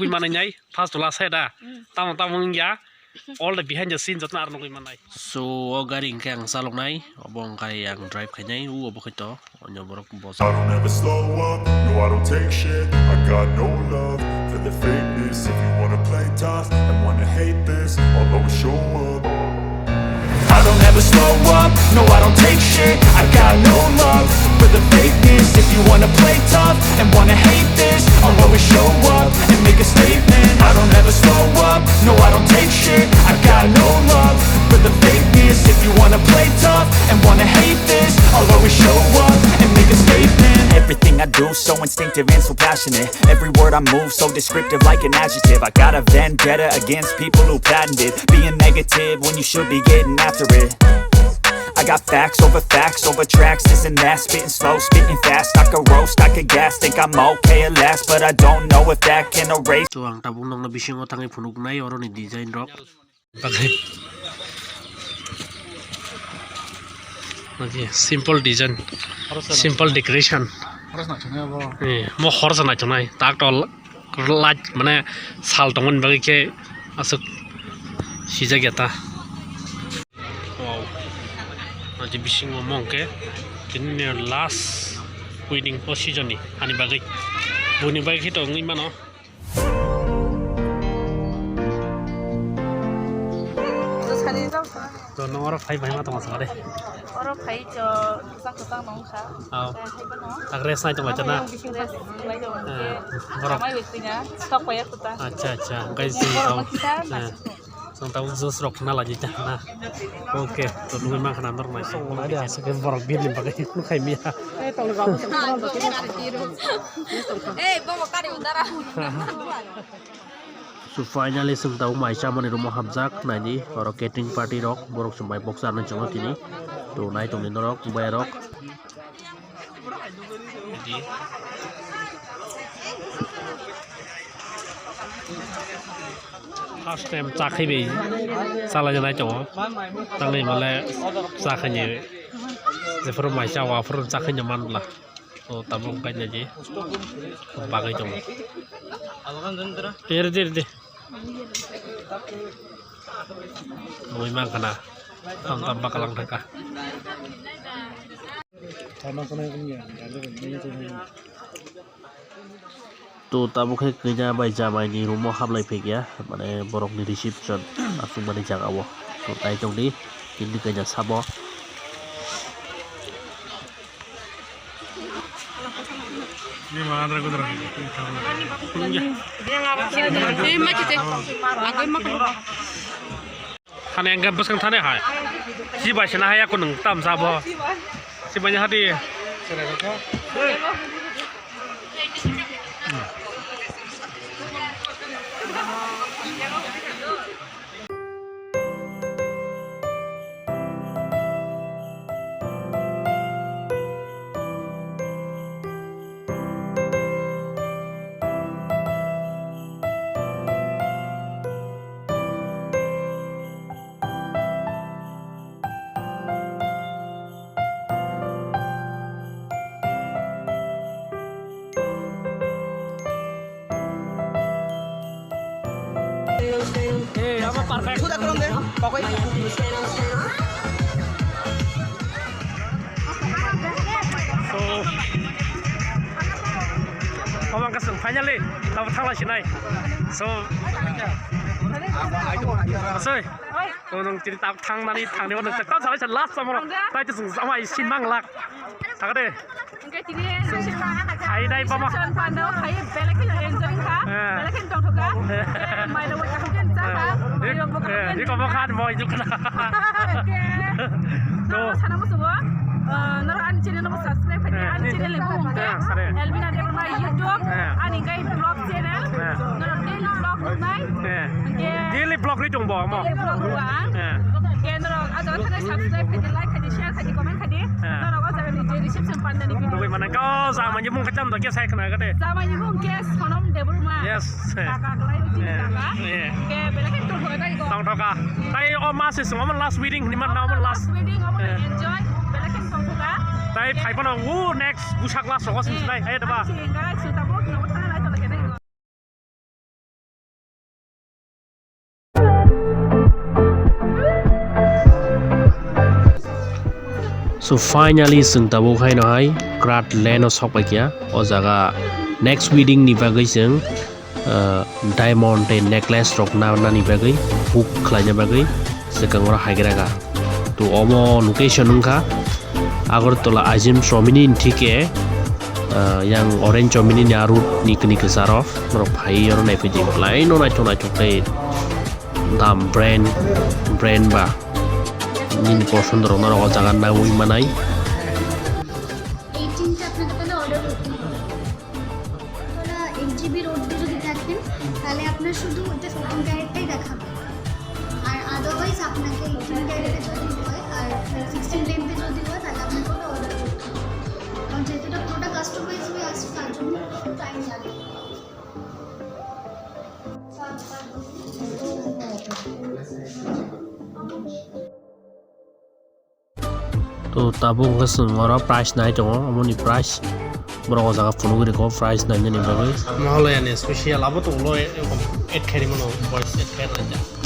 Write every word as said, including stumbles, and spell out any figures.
Manai nai, first to last hai da. Mm. Tamo tamo wngya. All the behind the scenes jotno aro nugwi mannai. So, o gari hwnkhe ang chaloknai, obo hwnkhe ang drive khainai, u obo khaito, onyo borok bo. I don't ever slow up, no, I don't take shit. I got no love for the fakeness. If you wanna play tough and wanna hate this, I'll always show up. I don't ever slow up, no, I don't take shit. I got no love for the fakeness. If you wanna play tough and wanna hate this, I'll always show up and make a statement. I don't ever slow up, no, I don't take shit. I got no love for the fakeness. If you wanna play tough and wanna hate this, I'll always show up and make a statement. Everything I do so instinctive and so passionate. Every word I move so descriptive like an adjective. I got a vendetta against people who patented being negative when you should be getting after it. I got facts over facts over tracks, this and that. Spitting slow, spitting fast. I could roast, I could gas. Think I'm okay at last, but I don't know if that can erase. So, ang tabuk nokno bisingo thangwi phunuknai oroni design rok. Bagwi. Oke, simple design, simple decoration. Eh, mo horsa naithoknai. Tak to light, mane, sal tongmani bagwi khe aswk sijak ya ta. Wow. Aji bisingo mo hwnkhe tini last wedding o season ni ani bagwi. Boni bagwi khe to wngwi mano. To no oro phai bai ma tong sa de. Oro phai cho kwchang kwchang nong kha. Aw. Hai bono. Tak rest nai tong lai na. Rest nai tong. Eh, borok. Mai wekti na. Tok paya kuta. Acha, acha. Guys, borok tong. Makita, eh. Masuk. Song tabuk juice rok khna laji ta na. Oke, to nungwi mankha na norok nai. Song nai de aswk khe borok bini bagwi nukhai miya. Eh, bobo kari undara. So finally song tabuk mai chamani room o hapjak naidi, oro catering party rok borok song bai boksa nai chongo tini. To nai tongni norok, buya rok. First time cha khai bai chalai nai tongo. Tangwi male cha khai ni jephuru mai cha o aphuru cha khai ni man bla. O tabuk kai nai di bagwi tongo. Erde erde. Nui mang khana. Tam tam bakalang thangkha. To tabuk khe kanya bai jamai ni room o hablai phikya, mane borok ni reception aswk mani jaga o. To tai tong di, tini kanya sabo. Thani engkhe bwswng thani hai. Si bai sina hai, ako nwng tam sa bo. Si bai hadi. Eh, abo perfect. So, omo wngkha chwng finally tamo thangla sinai. So, asoi. Nwng tini tak thangnani thangni o nwng tak salai sa last samoro. Tai to chwng amai sin mang lak. Thakade. Hwnkhe tini hai nai baba. Reception panda o phai belai kheno enjoy kha. Eh. Belai kheno tongthok kha. Eh. Eh, maila bo kaham khe cha kha. Eh. Maila bo kaham khe. Eh, iko bo khan mo ijuk na. Oke. To. Norok sana musugo. Eh, norok ani channel no subscribe khai di. Eh. Ani channel ni bumung khe. Eh, sare. Elvina Debbarma YouTube. Eh. Ani kai vlog channel. Eh. Norok daily vlog nai. Eh. Hwnkhe. Daily vlog ri tong bo mo. Daily vlog ri ang. Eh. Hwnkhe norok ah jaga thangwi subscribe khai di, like khai di, share khai di, comment khai di. Eh. Norok o jaga ni je reception panda ni video. Nugui mano, kau jamani mung khe tamo khe sai khna khe de. Jamani mung khe Sonam Debbarma. Yes. Kaka klai uti kaka. Eh. Hwnkhe belai khe tongthok kha tei ko. Tongthok kha. Tai o ma se swngo last wedding hinwi man na, last. Last wedding omo enjoy. Belai khe tongthok kha. Tai phai phano o next busak last rogo swngnai. Eh, hai da ba. Ang sini guys, suta bo no thana lai tong khe dai ko. So finally chwng tabuk haino hai Krat Lane o sok paikha. O jaga next wedding ni bagwi chwng, uh, diamond tei necklace rok na, nani bagwi, book khlaina bagwi swkang oro haigra kha. To omo location wngkha Agartala Ajim Chomini ni thike, uh, yang Orange Chomini ni a road ni kini kwcharo norok phai oro naiphai di. Belai no naithok naithok tei dam brand, brand ba nini posondo rok norok o jaga naiwi manai. এই তিনটা আপনাকে তাহলে অর্ডার করতে হবে। আপনারা eight GB road দিয়ে যদি দেখেন, তাহলে আপনার শুধু এটা ফোরটিন ক্যারেটটাই দেখাবে। আর আদারওয়াইজ আপনাকে এইটিন ক্যারেটে যদি হয় আর সিক্সটিন লেন্থে যদি হয়, তাহলে আপনাকে ওটা অর্ডার করতে হবে। কারণ যেহেতু এটা পুরোটা কাস্টমাইজ হয়ে আসছে, তার জন্য একটু টাইম লাগে। To tabuk hwnkhe chwng oro price nai tongo, omoni price borok o jaga phunugwi rikho price nainani bagwi. Mahalaya ni special abo tonglo, ekhai rimo no, boys, ekhai rimo no.